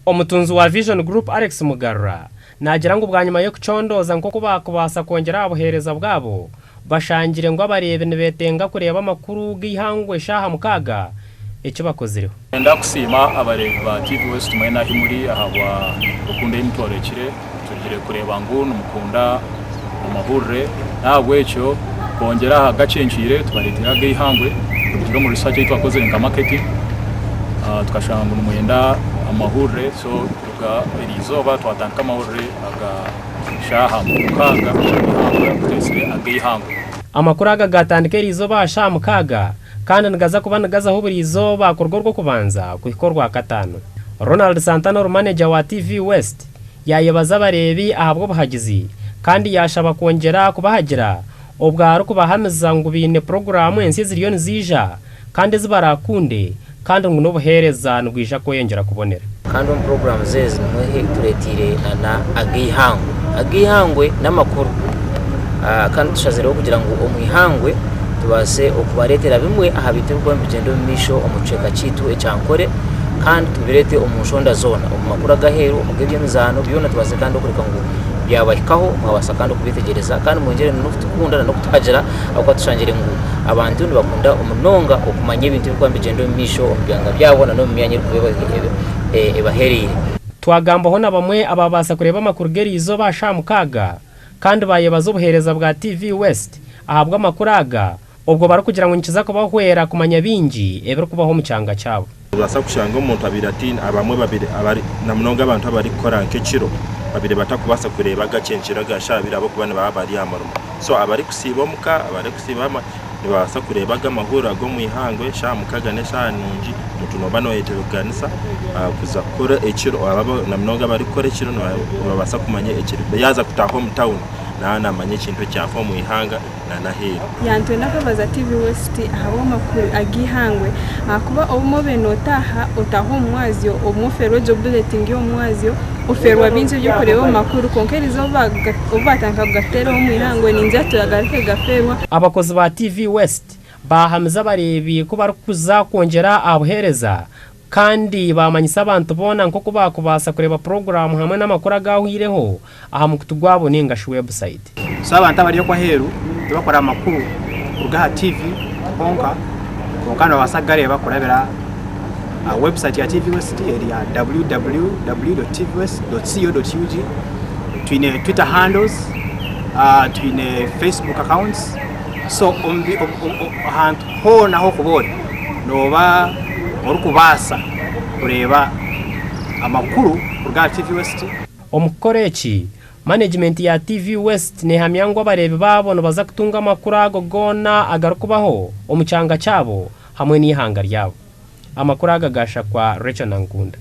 Omutunzi wa Vision Group Alex Mugarura naagira ngu bwanyima y'okucondooza nk'oku baakubaasa kwongyera aha buheereza bwabo, bashangire ngu abareebi nibeetenga kureeba amakuru g'eihangwe eshaaha mukaaga eki bakozireho. Niinyenda kusiima abareebi ba TV West mwena ahi muri ahabwa rukundo ei mutworekire. Tugire kureeba ngu nimukunda amahurire n'ahabw'ekyo kwongyera aha gakyenkyeire tubareeteire ag'eihangwe kurugiirira omu research ei twakozire nka marketing tukashanga ngu nimwenda amahurire so kuruga eriizooba twatandika amahurire aga shaaha mukaaga ag'eihangwe agu twetsire ag'eihangwe. Amakuru aga gaatandika eriizooba aha shaaha mukaaga kandi nigaza kuba nigazaho buri izooba kuruga Orwokubanza kuhika Orwakataano. Ronald Santana ori maneja wa TV West Yaayebaza abareebi ahabw'obuhagizi kandi yaashaba kwongyera kubahagira obwo arikubahamiza ngu baine puroguraamu ensya eziriyo niziija kandi ezi baraakunde kandi ngu n'obuheereza nibwija kweyongyera kubonera. Kandi omu puroguraamu ezi nimwo tureeteire na ag'eihangwe. Ag'eihangwe n'amakuru kandi tushazireho kugira ngu omu ihangwe tubaase okubareetera bimwe aha bintu ebirikuba nibigyenda omu maisho omu kicweka kyaitu ekya Ankole. Kandi tubireete omu nshonda zoona, omu makuru ag'aheeru, omu g'eby'emizaano, byona tubaase kandi okureka ngu byabahikaho, mwabaasa kandi okubyetegyereza kandi mwongyere n'okutukunda n'okutuhagira ahabw'okuba tushangire ngu abantu nibakunda munonga okumanya ebintu ebirikuba nibigyenda omu maisho omu byanga byabo n'omu myanya erikuba ebahereire. Twagambaho na bamwe abaabaasa kureeba amakuru g'eriizooba aha shaaha mukaaga kandi baayebaza obuheereza bwa TV West ahabw'amakuru aga Obwo barikugira ngu nikiza kubahwera kumanya bingi ebirikubaho omu kyanga kyabo. Nobaasa kushanga omuntu abaire ataine, abamwe babaire abari namunonga abantu abarikukora nk'ekiro babaire batakubaasa kureeba agakyenkyeire aga shaaha ibiri ahabw'okuba nibaba bari aha murimo. So abarikusiiba omuka, abarikusiiba aha nibabaasa kureeba aga amahurire ag'omu ihangwe shaaha mukaga n'eshaaha nungi omuntu nooba nooyetebeekanisa kuza kukora ekiro namunonga abarikukora ekiro nibabaasa kumanya ekiri yaaza kutaaha omu tawuni naaba naamanya ekintu ekyafa omu ihanga. n'aheeru. Yantwenda kwebaza TV West ahabw'amakuru ag'eihangwe ahakuba obumwe obaire notaaha otaaha omu mwazyo obumwe oferwa egyo bulletin y'omu mwazyo oferwa bingi eby'okureeba omu makuru kwonka erizooba obu batandika kugateeraho omu ihangwe ningira turagaruke kugaferwa. Abakozi ba TV West baahamiza abareebi ku barikuza kwongyera aha buheereza kandi baamanyisa abantu boona nk'oku baakubaasa kureeba puroguraamu hamwe n'amakuru agaahweireho aha mukutu gwabo nainga shi webusayiti. So abantu abari okwo aheeru tibakora amakuru kuruga aha TV honka, kwonka nibabaasa kugareeba kurabira aha website ya TV West eri ya www.tvwest.co.ug. Twine Twitter handles, twine Facebook accounts, so ahantu hoona ahu orikuba ori nooba orikubaasa kureeba amakuru kuruga aha TV West. Omu kukora eki, manegimenti ya TV West neehamya ngu abareebi baabo nibaza kutunga amakuru ago goona agarikubaho omu kyanga kyabo hamwe n'eihanga ryabo. Amakuru aga gaashakwa Rachel Nankunda.